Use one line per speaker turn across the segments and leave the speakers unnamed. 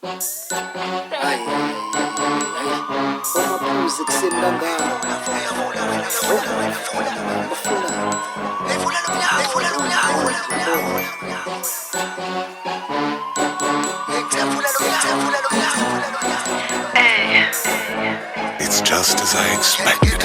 Hayi, hayi, omaphuzu ekuseni kangaka. Oh, bafunani?
It's just as I expected.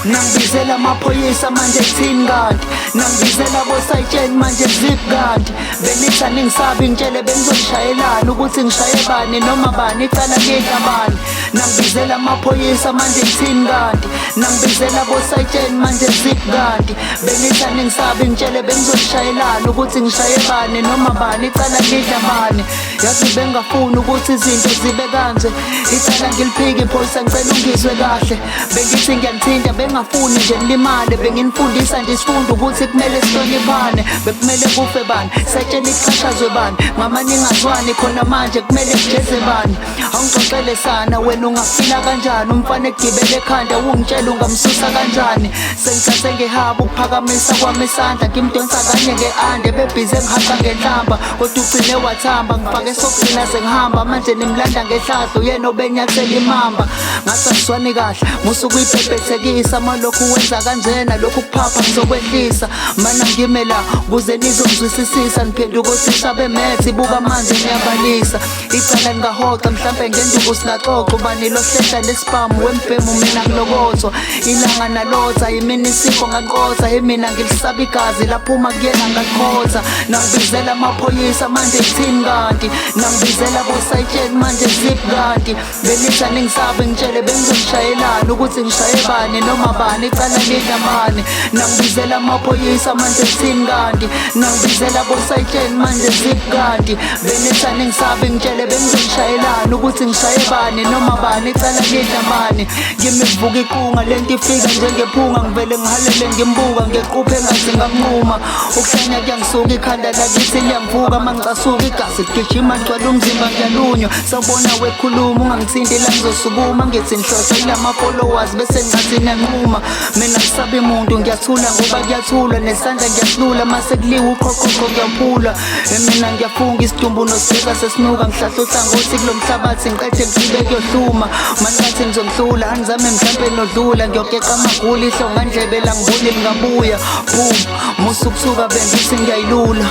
Nangibizela amaphoyisa manje, kuthini kanti? Nangibizela bosayitsheni manje, zip kanti? Benithi aningisabi, ngitshele benizongishayelani ukuthi ngishaye bani noma bani, icala lidla bani? Nangibizela amaphoyisa manje, kuthini kanti? Nangibizela bosayitsheni manje, zip kanti? Benithi aningisabi, ngitshele benizongishayelani ukuthi ngishaye bani noma bani, icala lidla bani? Yazi bengafuni ukuthi izinto zibe kanje. Icala ngiliphiki, iphoyisa, ngicela ungizwe kahle. Bengithi ngiyanithinta, bengafuni nje nilimale. Benginifundisa nje isifundo ukuthi kumele sihloniphane. Bekumele kufe bani? Setsheni kuxhashazwe bani? Mama, ningazwani khona manje, kumele kujeze bani? Awungixoxele sana, wena ungafila kanjani umfana egibele ekhanda, ungitshela ungamsusa kanjani? Sengithathe ngehaba ukuphakamisa kwami isandla, ngimdonsa kanye nge-ande, bebhize ngihaqa ngenhlamba, kodwa ugcine wathamba. Ngifake sokugcina sengihamba manje, nimlanda ngehlahlo, yena obenyathela imamba. Ngathi asizwani kahle, musa ukuyibhebhethekisa. Malokhu wenza kanjena, lokhu kuphapha ngizokwehlisa. Mana ngime la kuze nizongizwisisisa. Niphenduka othisha bemethi, buka manje niyabalisa. Icala ningahoxa, mhlampe ngenduku singaxoxa. Ubani lohlehla lesibhamu wembhemu? Mina ngilokothwa ilanga nalotha yimina, isifo ngaqotha yimina, ngilisaba igazi laphuma kuyena ngakhotha. Nangibizela amaphoyisa manje, kuthini kanti? Nangibizela bosayitsheni manje, zip kanti? Benithi aningisabi, ngitshele benizongishayelani ukuthi ngishaye bani noma bani, icala lidla bani? Nangibizela amaphoyisa manje, kuthini kanti? Nangibizela bosayitsheni manje, zip kanti? Benithi aningisabi, ngitshele benizongishayelani ukuthi ngishaye bani noma bani, icala lidla bani? Kimi kuvuka iqunga, lento ifika njengephunga, ngivele ngihalele ngimbuka ngequphe engazi ngamnquma. Ukuhlanya kuyangisuka, ikhanda lakithi liyangivuka mangicasuka, igazi ligijima ligcwala umzimba, ngiyalunywa. Sawubona wekhuluma, ungangithinti la, ngizosukuma ngithi nhloso ilama-followers bese ngicathi niyanquma. Mina ngisabi muntu, ngiyathula ngoba kuyathulwa, nesandla ngiyasilula mase kuliwa, uqhoqhoqho ngiyaphula. Mina ngiyafunga, isidumbu nosibheka sesinuka, ngihlahla uhlangothi kulo mhlabathi, ngiqethe ngibe kuyohluma. Manikathi ngizongihlula, anizame mhlampe nodlula, ngiyokeqa amagula ihlo ngandlebe la, ngiboni lingabuya. Boom, musa ukuthuka, bengithi ngiyayilula,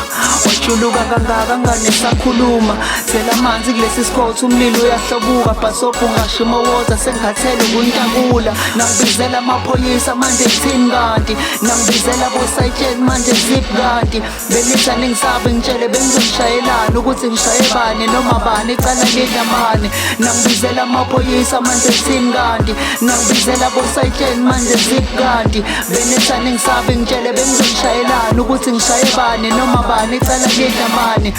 wajuluka kangaka ngane sakhuluma. Thela amanzi kulesi sikhotha, umlilo uyahlobuka, bhasobha ungashimowotha, sengikhathele ukuntakula. Nangibizela amaphoyisa manje, kuthini kanti? Nangibizela bosayitsheni manje, zip kanti? Benithi aningisabi, ngitshele benizongishayelani ukuthi ngishaye bani noma bani, icala lidla bani? Nangibizela amaphoyisa manje, kuthini kanti? Nangibizela bosayitsheni manje, zip kanti? Benithi aningisabi, ngitshele benizongishayelani ukuthi ngishaye bani noma bani, icala lidla bani?